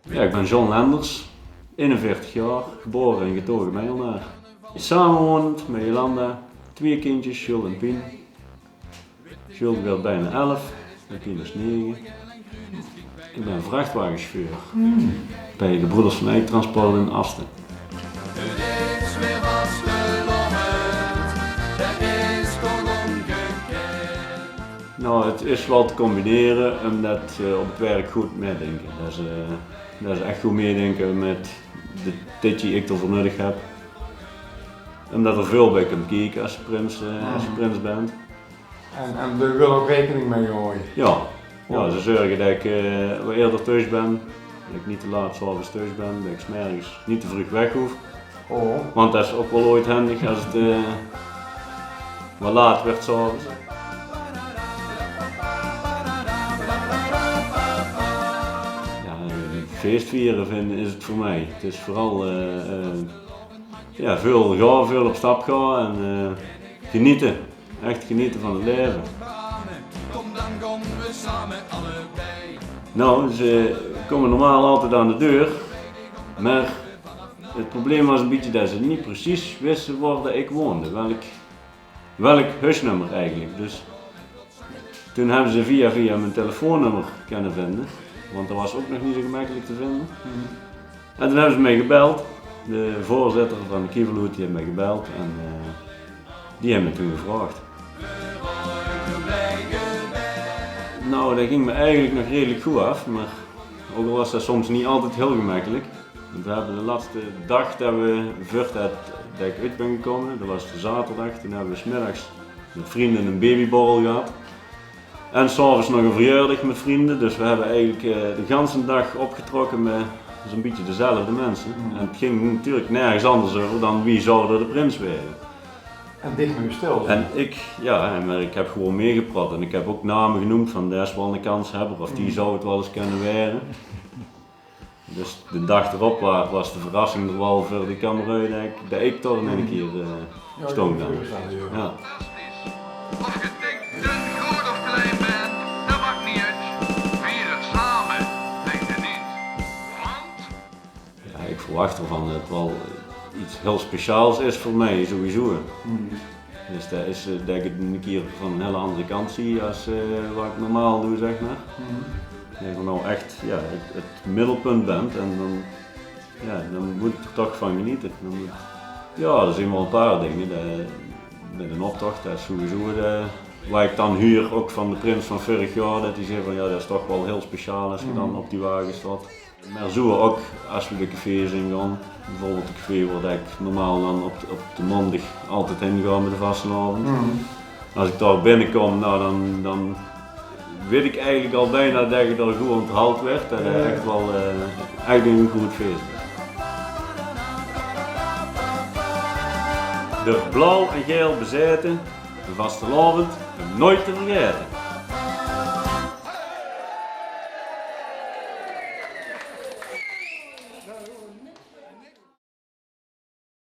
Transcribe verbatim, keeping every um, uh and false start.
Ja, ik ben John Lenders, eenenveertig jaor, gebore en getoge Meijenaar. Same woonend met Jolanda, twee kindjes, Jules en Pien. Jules werd bijna elf, en Pien is nege. Ik ben vrachtwagenchauffeur bij de Broeders van Eyck Transport in Asten. Nou, het is wel te combineren, omdat eh, op het werk goed meedenken. Dat is, eh, dat is echt goed meedenken met de tijd die ik ervoor nodig heb. Omdat er veel bij komt kijken als je prins, eh, als je prins bent. En, en d'r wil ook rekening mee gehouden. Ja. Ja, ze zorgen dat ik eh, wat eerder thuis ben, dat ik niet te laat 's avonds thuis ben, dat ik 's mergens niet te vroeg weg hoef. Oh. Want dat is ook wel ooit handig als het eh, wat laat werd 's avonds. Ja, eh, feest vieren vinden is het voor mij. Het is vooral eh, eh, ja, veel gaan, veel op stap gaan en eh, genieten. Echt genieten van het leven. Nou, ze komen normaal altijd aan de deur, maar het probleem was een beetje dat ze niet precies wisten waar dat ik woonde, welk, welk huisnummer eigenlijk. Dus toen hebben ze via via mijn telefoonnummer kunnen vinden, want dat was ook nog niet zo gemakkelijk te vinden. En toen hebben ze mij gebeld. De voorzitter van de Kieverloot die heeft mij gebeld en eh, die heeft me toen gevraagd. Nou, dat ging me eigenlijk nog redelijk goed af, maar ook al was dat soms niet altijd heel gemakkelijk. Want we hebben de laatste dag dat we, voordat dat ik uit ben gekomen, dat was de zaterdag, toen hebben we 's middags met vrienden een babyborrel gehad. En 's avonds nog een verjaardag met vrienden. Dus we hebben eigenlijk eh, de ganse dag opgetrokken met zo'n beetje dezelfde mensen. En het ging natuurlijk nergens anders over dan wie zou er de prins worden. En dicht bij uw stel. En ik, ja, en, maar ik heb gewoon meegepraat. En ik heb ook namen genoemd van: "Dat is wel een kanshebber" of "Die zou het wel eens kunnen worden." Dus de dag erop wa- was de verrassing er wel voor de kameraden dat ik, dat ik toch in één keer eh, stond dan. Ja. Of je denkt dat je groot of klein bent, dat maakt niet uit. Vier het samen, denk er niet. Want ja, ik verwacht ervan dat het wel iets heel speciaals is voor mij, sowieso. Dus dat is eh, dat ik het een keer van een hele andere kant zie als eh, wat ik normaal doe, zeg maar. Dat ik nou echt ja, het, het middelpunt ben en dan, ja, dan moet ik er toch van genieten. Dan moet, ja, er zijn wel een paar dingen. De, met een optocht, dat is sowieso de, waar ik dan huur ook van de prins van vorig jaar, dat hij zei van: "Ja, dat is toch wel heel speciaal als je dan op die wagen staat." Maar zo ook als we de cafés in gaan. Bijvoorbeeld de café waar dat ik normaal dan op de, op de maandag altijd heen ga met de vastelaovend. Als ik daar binnenkom, nou dan, dan weet ik eigenlijk al bijna dat je daar goed onthaald werd. Dat het echt wel eh, echt een goed feest is. De blauw en geel bezeten, de vastelaovend, nooit te vergeten.